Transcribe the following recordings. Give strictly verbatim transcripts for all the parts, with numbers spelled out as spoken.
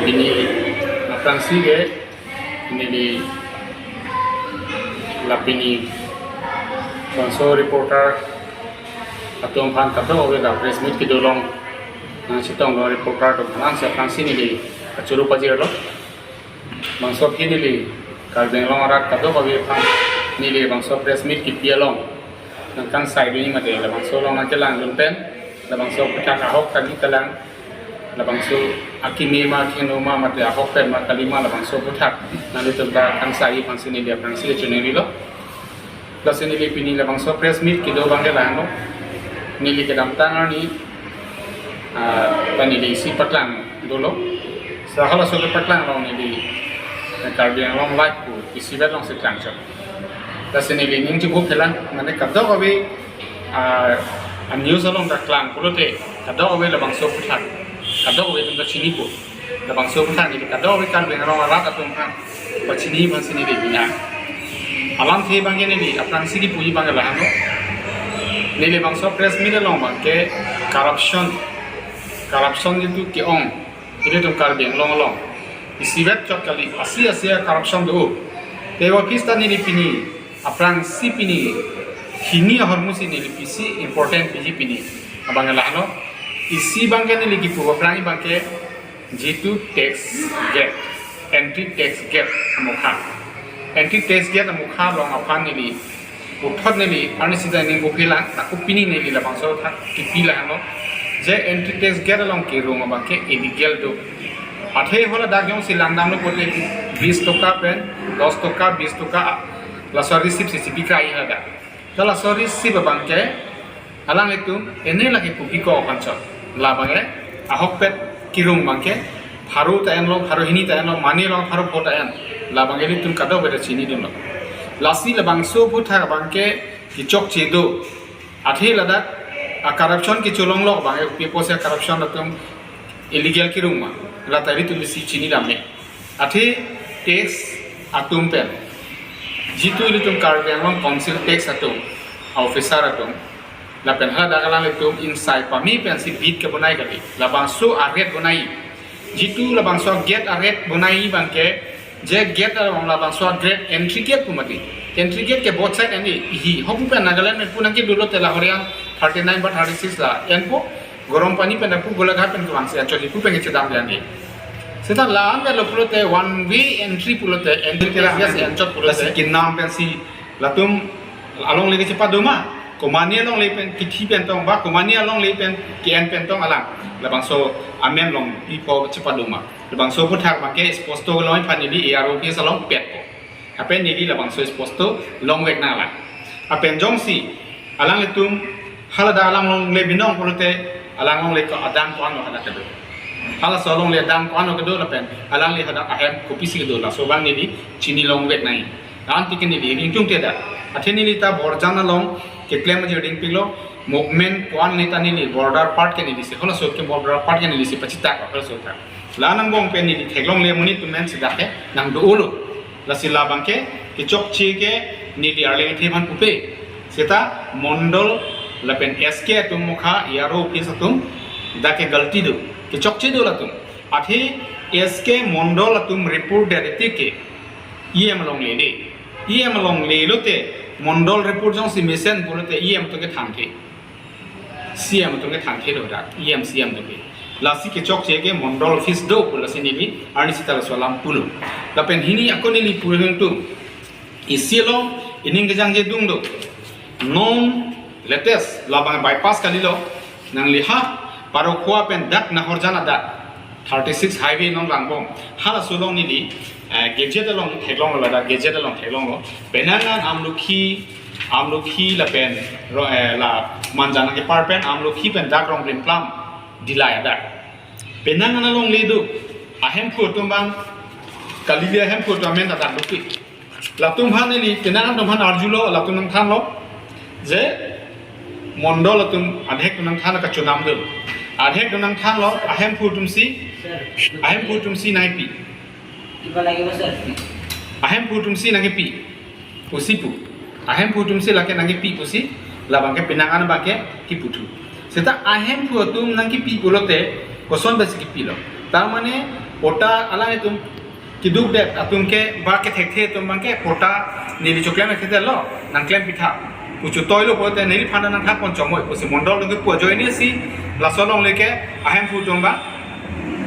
Pini aphrangsi ke neli la pini bangso reporter atum aphan kadokave la press meet kedo along nangchetonglo, reporter atum aphan si aphrangsi neli kachoro pajirlo. Bangso aphi neli Karbi Anglong arat kadokave aphan neli bangso press meet kipi along nangkangsai dunji mate labangso along nangkelangdun pen labangso aputhak ahok kali kalang, labangso akimi ma keno ma mate ahok pen ma kali ma, labangso aputhak nanglitum ta kangsai aphansi neli aphrangsi kachoningri lo. Lasi neli pini labangso press meet kedo abang ke lahenlo. Neli kedamtang arni, ah, ta neli isi paklang dolo. Sa halaso kepaklang along neli Karbi Anglong Live pu isivet alongsi klangchot. Lasi neli ning chibuk kelang, mane kadokave, ah, a news along ta klang pulote kadokave labangso aputhak kadokave atum ta chinipo. Labangso aputhak neli kadokave Karbi Anglong arat atum aphan pachini aphansi neli bina. Alamthe abang ke neli aphrangsi kipuji abang ke lahenlo. Neli bangso press meet along abang ke corruption, corruption jitu ke-ong ilitum Karbi Anglong along isivet chot kali, asi asi corruption do. Te office ta neli pini aphrangsi pini hini ahormu si neli pisi important piji pini abang ke lahenlo. Isi abang ke neli kipu aphrang abang ke jitu tax gate, entry tax gate amokha, entry tax gate amokha along aphan neli puthot neli arni sita ning buphilang, ako pini neli labangso aputhak kipi lahenlo. Je entry tax gate along kerung abang ke illegal do. Athe haladak jongsi langdamlo pulote bis toka pen, dos toka, bis toka, laso receipt si chipi kai haladak. Laso receipt abang ke alanglitum ene lake kopiko aphan chot. Labang ke ahokpet kerung abang ke pharo ta enlo, pharo hini ta enlo, mane along pharo pho ta en. Labang ke ilitum kadokave ta chinidunlo. Lasi labangso aputhak abang ke kechokche do. Athe ladak a corruption kecholonglok abang ke kopi apotsi a corruption atum illegal kerung ma, la ta ilitum isi chinidam me. Athe tax atum pen, jitu ilitum Karbi Anglong Council tax atum, officer atum, lapen haladak alanglitum insai pame pensi bid kebonai kali. Labangso a rate bonai. Jitu labangso gate a rate bonai abang ke, je gate along labangso gate, entry gate pu mati. Entry gate ke both side ani, hi hopu pen Nagaland pen pu nangkedolo te la Horian thirty nine ba thirty six la enpo, Garampani pen pu Golaghat pen kevangsi anchot, ipu pen kechedam dia ni. Seta la-an lo pulote one way entry pulote, entry ke la bias anchot pulote. Lasi kenam pensi latum alongle ke chepado ma, komane alongle pen kithi pen tong ba komane alongle pen ke-en pen tong alang labangso amen along ipo chepado ma. Labangso aputhak abang ke sposto long aphan neli A R O office along petpo. Lapen neli labangso sposto longvek nanglang. Lapen jongsi alanglitum haladak alanglongle binong pulote alanglongle ko adang ko-anlo hadak kedo. Halaso alongle adang ko-anlo kedo lapen alangli hadak ahem kopisi kedo, laso abang neli chinilongvek nai. Anti ke neli ringchung te da. Athe neli ta Borjan along keklem aji ringpiklo, movement ko-an neli ta neli border part ke neli si, halaso ke border part ke neli si pachitak halaso ta. La angbong pen neli theklongle monit atum pen si dak ke nangdo-olo. Lasi labang ke kechokche ke neli arleng the man pupe. Seta Mondol lapen S K atum mokha A R O office atum dak ke galti do. Kechokche do latum. Athe S K Mondol atum report det tike E M alongle de. E M alongle lote Mondol report jongsi mesen pulote E M atum ke thanthe. C M atum ke thanthe do dak, E M C M atum ke. Lasi kechokche ke Mondol office do pu lasi neli arni sita laso alam pulo. Lapen hini ako neli pulo tum. Isi along ining kejangje dung do. Non latest labang bypass kalilo, nangli ha Parokhowa pen dak Nahorjan adak thirty six highway non rangbom. Halaso along neli, eh, gazette along theklonglo, ladak gazette along theklonglo. Penang an Amlokhi, Amlokhi lapen ro-, eh, la Manja nangkepar pen Amlokhi pen dak Rongplimplam Dillai adak. Penang an alongle do. Ahemphu atum abang, kalili ahemphu atum amen ta dak dopik. Latum aphan neli penang an atum aphan arjulo, latum nangthanlo je Mondol atum adhek atum nangthan kachonam do. Adhek atum nangthanlo, ahemphu atum si, ahemphu atum si nangpi. Iba lagi ba, sir? Ahemphu atum si nangpi pusi pu. Ahemphu atum si lake nangpi pusi, labang ke penang an abang ke kiputhu. Seta ahemphu atum nangkipi pulote, koson pensi kipilo? Tar mane patta alanglitum keduk det atum ke ba kethekthe atum abangke patta neli choklem thekthe lo, nangklem pitha. Puchotoi lo pulote neliphan nangthap pon chomoi pusi mondol along kepu ajoine si laso alongle ke ahemphu atum ba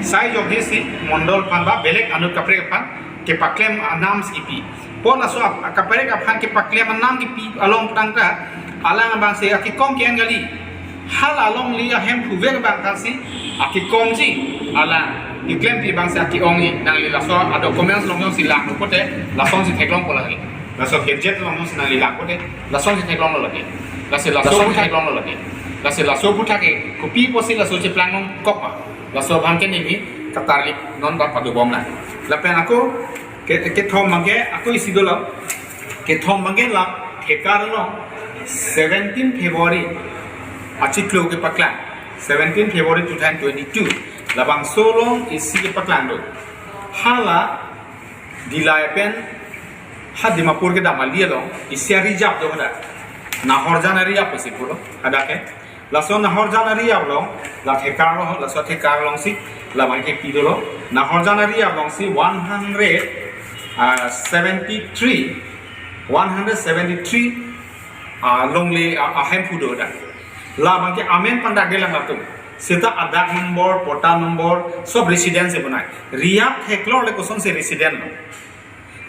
sai jokhe si mondol aphan ba belek anut kaprek aphan kepaklem anam si kipi. Pon laso ap-, kaprek aphan kepaklem anam kipi along tangka alang abang si akikom ke-en kali. Hala alongle ahemphu vek abang tangsi akikom si alang keklempi abang si aki-ong-i. Nangli laso a-documents along jongsi lang pulote lasonsi theklongpo lagi. Laso gadget along jongsi nangli lang pulote lasonsi theklonglo lagi. Lasi laso Lasonsi aphuthak theklonglo lagi. Lasi laso aphuthak ke kopi pusi laso cheplang nangkok ma. Laso abangke neli katarlip non ba padobom lang. Lapen ako ke, kethom abangke ako isi dolo. Kethom abangke la thekar along seventeen February achiklo kepaklang. Seventeen February two thousand twenty-two. Labangso along isi kepaklang do. Hala Dillai pen ha Dimapur kedam ali along isi a-reserve do hadak. Nahorjan a-reserve pusi pulo hadak ke. Laso Nahorjan a-reserve along, la thekar lo, laso thekar alongsi labang kepi dolo. Nahorjan a-reserve alongsi one hundred, ah, seventy-three, one hundred seventy-three, ah, longle, ah, ahemphu do hadak. Labangke amen pandakde lang latum. Seta adak nombor, patta nombor, sob residence si bonai. Reserve theklongle kosonsi resident lo.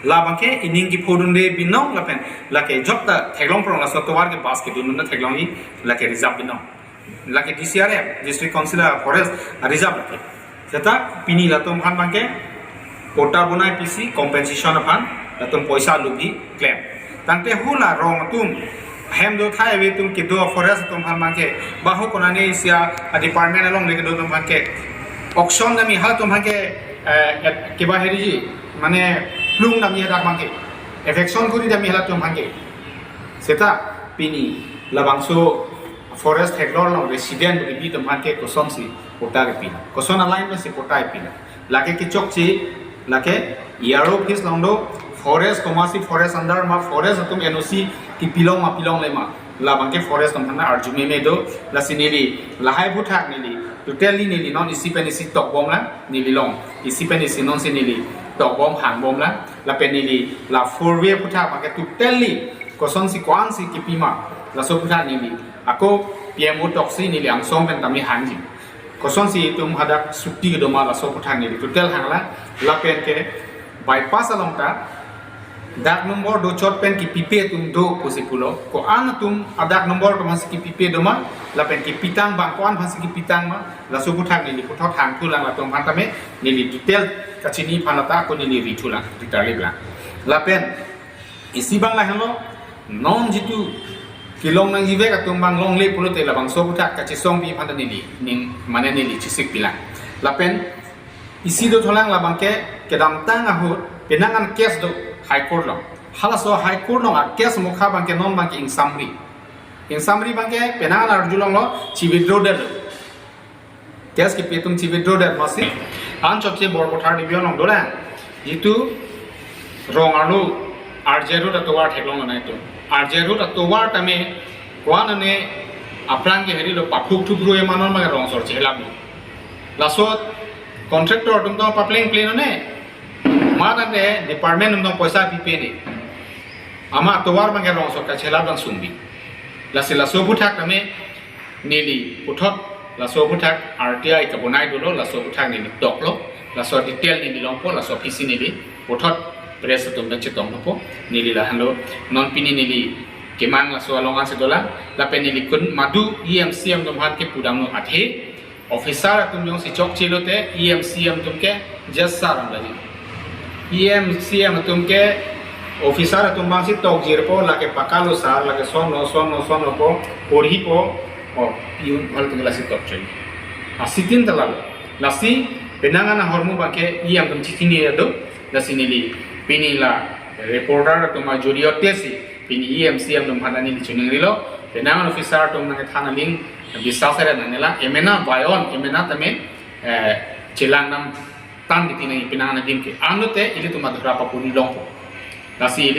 Labangke ining kephodunde binong lapen lake jokta theklong prong laso tovar ke bus kedun na theklong-i lake reserve binong. Lake D C R F, District Council a-Forest a-reserve lake. Seta pini latum aphan abangke patta bonai pisi compensation aphan latum poisa lubhi klem. Tangte hula rong atum hem do thai ave atum kedo forest atum aphan abangke baho konane isi a-department alongle kedo atum aphan ke auction damji halatum aphan ke, eh, et-, keba heriji mane plung damji hadak abangke eviction kuri damji halatum aphan ke. Seta pini labangso forest theklong along resident kebi atum aphan ke kosonsi patta kepi. Koson a-line pensi patta kepi. Lake kechokche, lake E R O office along do, forest komatsi forest under ma, forest atum N O C kepilong ma pilongle ma. Labangke forest atum aphan arju meme do, lasi neli, lahai aphuthak neli, totally neli non isi pen isi tokbom lang, neli along, isi pen isi nonsi neli tokbom hangbom lang, lapen neli, la four way aphuthak abangke totally, kosonsi ko-ansi kepi ma, laso aphuthak neli, ako P M O toksi neli angsong pen tame hangji. Kosonsi itum hadak sukti kedo ma laso aphuthak neli total hanglang, lapen ke bypass along ta dak nombor dochot pen kepipe atum do pusi pulo, ko-an atum adak nombor atum aphansi kepipe do ma, lapen kepitang abang ko-an aphansi kepitang ma, laso aphuthak neli puthot hangthulang latum aphan tame neli detail kachini aphan lata ako neli rithulang, ritarliplang. Lapen isi abang lahenlo, non jitu kelong nangjivek atum abang longle pulote labangso aphuthak kachesongpi aphan ta neli, ning mane neli chesikpilang. Lapen isi dothulang labangke kedamtang ahut penang an case do High Court along. Halaso High Court along a-case mokha abangke non abangke ingsamri. Ingsamri abangke penang an arjulonglo, chi-withdraw detlo. Case kepi atum chi-withdraw det masi. Anchotche Borpathar dibi along dolang. Jitu rong arlo R J Road atovar theklong nang itum. R J Road atovar tame ko-an ane aphrang ke herilo paphuk thupru ema non ma rong sor chelap ni. Laso contractor atum to papleng pleng ne. Matangte department atum to poisa pipe ne. Amat atovar abangke rong sor kachelap dan sungbi. Lasi laso aphuthak tame neli puthot laso aphuthak R T I kabonai dolo, laso aphuthak neli toklo, laso detail neli longpo, laso aphi si neli puthot press atum pen chetongpo, neli lahenlo, non pini neli kemang laso along ansi dolang, lapen neli kun madu E M C M atum aphan kepudamlo athe, officer atum jongsi chokche lote E M C M atum ke just sir ang lagi. E M C M atum ke officer atum abangsi tokjirpo lake pakalo sir, lake sono, sono, sono po, porhipo, o, piun hal atum lasi tokchoi. Asitin talalo. Lasi penang an ahormu abangke E M atum chichini ado, lasi neli pini la reporter atum ajuri otesi, pini E M C M atum aphan neli chiningrilo, penang an officer atum nang than aling bisa seret nang nela, emena bayon, emena tame, eh, chelang nam tan di tinang penang an adim ke. Anute ilitum adhura papuri longpo. Lasi ili